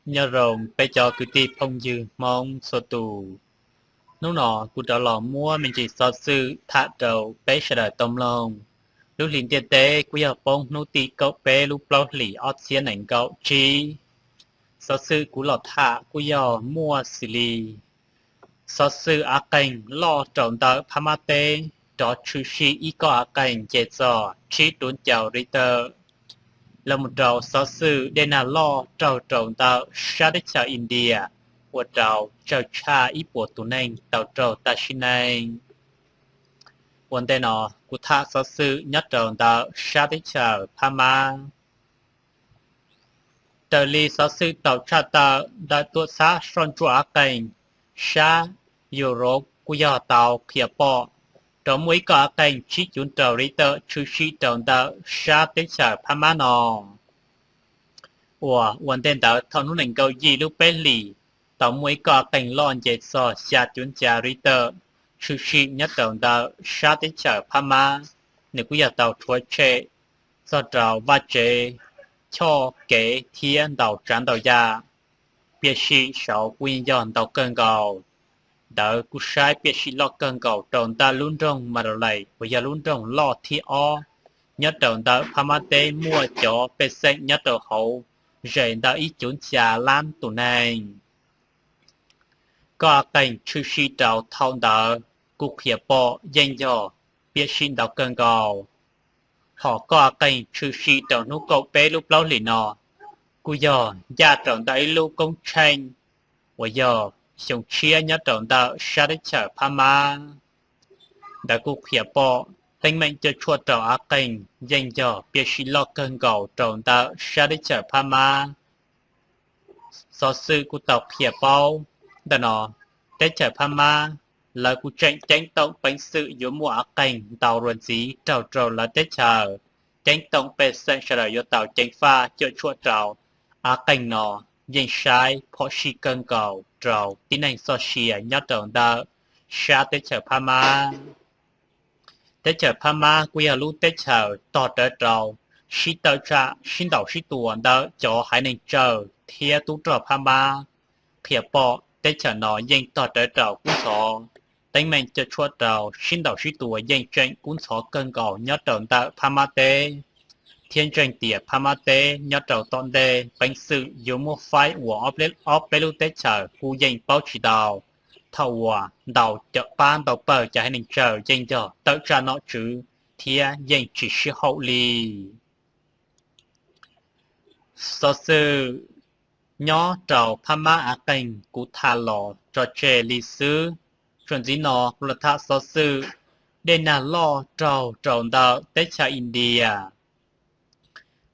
Nyob zoo peb cov kwv tij phooj ywg Hmoob txhua tus. Hnub no kuv rov los muab me ntsis xov xwm tham rau peb sawv daws tau mloog. Lub hli ntiaj teb kuj yog poob hnub tim kaum peb lub plaub hlis ob txhiab nees nkaum tsib. Xov xwm kuv los tham kuj yog muaj xws li xov xwm av qeeg loj rau ntawm Phab Mab teb, rov tshwm sim ib kob av qeeg nce txog tsib rhuav caum Richter. Los mus rau xov xwm dej nag loj raug rau ntawm sab teb chaws India, ua rau tsawg tshaj ib puas tus neeg tau raug tag sim neej. Ua ntej no kuv tham xov xwm nyob rau ntawm sab teb chaws Phab Mab. Raws li xov xwm tau tshaj tawm ntawm tuam txhab soj ntsuam av qeeg sab Europe kuj yog tau qhia pom rov muaj ib kob av qeeg tsib cuv rau Richter tshwm sim rau ntawm sab teb chaws Phab Mab no. Uas ua ntej ntawd thaum hnub nees nkaum yim lub peb hlis tau muaj ib kob av qeeg loj nce txog xya cuv ncav Richter tshwm sim nyob rau ntawm sab teb chaws Phab Mab. Nws kuj yog tau rhuav tshem txog rau vaj tsev, choj kev thiab ntau tsav ntau yam. Piam sij saud kuj yeej yog ntau kawg nkaus. Ntawd kuj saib piam sij loj kawg nkaus rau ntawm lub nroog Mandalay uas yog lub nroog loj thib ob nyob rau ntawm Phab Mab teb, muaj cov pej xeem nyob rau hauv ze ntawm ib cuv xya lab tus neeg. Kob av qeeg tshwm sim rau thaum ntawd kuj qhia pom yeej yog piam sij ntau kawg nkaus. Hos kob av qeeg tshwm sim rau hnub kaum peb lub plaub hlis no kuj yog ncaj rau ntawm ib lub koob tsheej uas yog xyoo tshiab nyob rau ntawm sab teb chaws Phab Mab. Ntawd kuj qhia pom teeb meem cuam tshuam rau av qeeg yeej yog piam sij loj kawg nkaus rau ntawm sab teb chaws Phab Mab. Xov xwm kuj tau qhia paub ntawm no, teb chaws Phab Mab lawv kuj tseem ceeb toom peev xwm yuav muaj av qeeg ntau dua ntxiv raug rau lawv teb chaws, ceeb toom pej xeem sawv daws yuav tau ceev faj cuam tshuam rau av qeeg no yeej saib phom sij kawg nkaus rau tib neeg txoj sia nyob rau ntawm sab teb chaws Phab Mab. Teb chaws Phab Mab kuj yog lub teb chaws tog rawv rau sib tawm tsam sib ntaus sib tua ntawm cov haiv neeg tsawg thiab tub rog Phab Mab. Qhia pom teb chaws no yeej tog rawv rau kub ntxhov, teeb meem cuam tshuam rau sib ntaus sib tua yeej tseem kub ntxhov kawg nkaus nyob rau ntawm Phab Mab teb, thiab ntseeg tias Phab Mab teb nyob rau tom ntej peev xwm yuav muab faib ua ob peb lub teb chaws kuj yeej paub tsis tau. Thaum uas ntaus cov pab ntau pawg cov haiv neeg tsawg yeej yog tawm tsam nom tswv thiab yeej tsis sib haum li. Xov xwm nyob rau Phab Mab av qeeg kuv tham los tso tseg li xwb. Txuas ntxiv no kuv los tham xov xwm dej nag loj raug rau ntawm teb chaws India.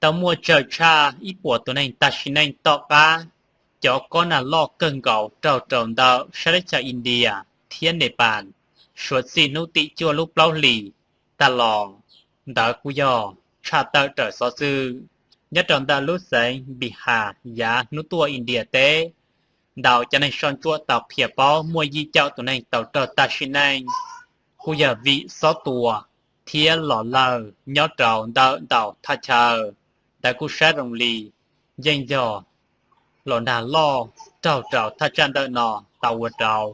Tau muaj tsawg tshaj ib puas tus neeg tag sim neej tom qab cov kob nag loj kawg nkaus raug rau ntawm sab teb chaws India thiab Nepal suav txij hnub tim cuaj lub plaub hlis tag los. Ntawd kuj yog tshaj tawm raws xov xwm nyob rau ntawm lub xeev Bihar yav hnub tuaj India teb. Ntau cov neeg soj ntsuam tau qhia paub muaj yim caum tus neeg tau raug tag sim neej, kuj yog vim xob tua thiab los lawg nyob rau ntawm ntau thaj chaw. Ntawd kuj saib zoo li yeej yog los nag loj raug rau thaj tsam ntawm no tau ua rau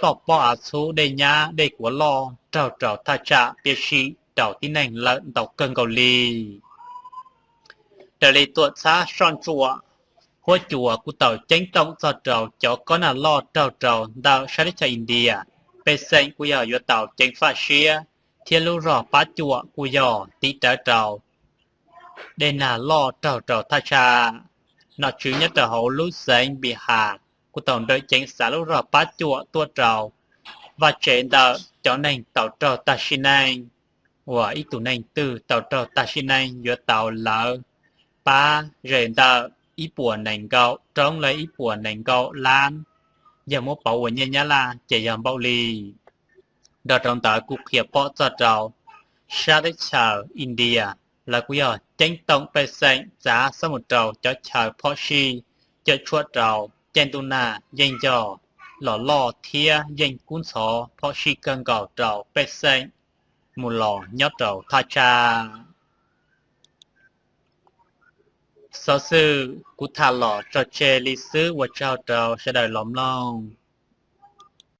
toj pob av txhub, dej nyab dej kuav loj raug rau thaj tsam piam sij rau tib neeg lawm ntau kawg nkaus li. Raws li tuam txhab soj ntsuam huab cua kuj tau ceeb toom txog rau cov kob nag loj raug rau ntawm sab teb chaws India, pej xeem kuj yog yuav tau ceev faj siab thiab lub zog pab cuam kuj yog tiv rawv rau dej nag loj raug rau thaj tsam. Nom tswv nyob rau hauv lub xeev Bihar kuj tau nrawm ceev xav lub zog pab cuam tuaj rau vaj tsev ntawm cov neeg tau raug tag sim neej, uas ib tug neeg twg tau raug tag sim neej yuav tau lawv pab ze ntawm ib puas nees nkaum roob los ib puas nees nkaum lab, yog muab pauv ua nyiaj Nyab Laj ces yog npaum li. Nrog rau ntawd kuj qhia pom txog rau sab teb chaws India, lawv kuj yog ceeb toom pej xeem txav xab mus rau cov chaw phom sij cuam tshuam rau caij ntuj nag yeej yog los loj thiab yeej kub ntxhov phom sij kawg nkaus rau pej xeem mus los nyob rau thaj tsam. Xov xwm kuv tham los tso tseg li xwb, ua tsaug rau sawv daws los mloog.